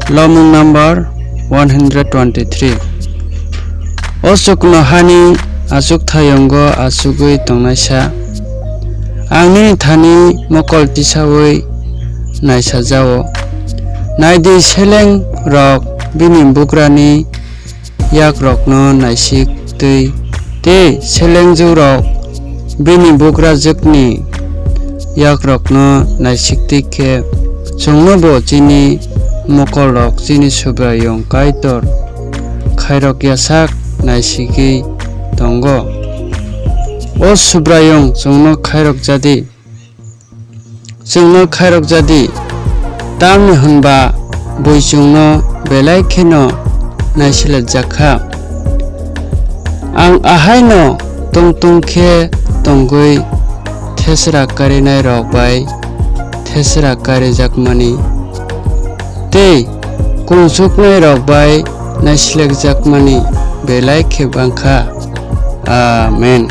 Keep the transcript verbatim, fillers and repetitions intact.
Lomung number one hundred twenty-three. O chuknohani achukthayungo achugwi tongnaisa, ang nini thani mokol tisaui naisajao. Naidi, selengrok bini bugrani yakrokno naisik twi, tei selengjwkrok bini bugrajwkni yakrokno naisik twi khe, chwngnobo chini mokolrok chini Subraiyung Kaitor khairok yasak naisigwi tongo. O Subraiyung, chwngno khairok jadi, chwngno khairok jadi, tamni hwnba bui chwngno belai kheno naisilaijak kha. Ang ahaino tongtong khe tongwi thesra karinairok bai thesra karijakmani tei kungsuknairok bai naisilajakmani belai khe bang kha. Amen.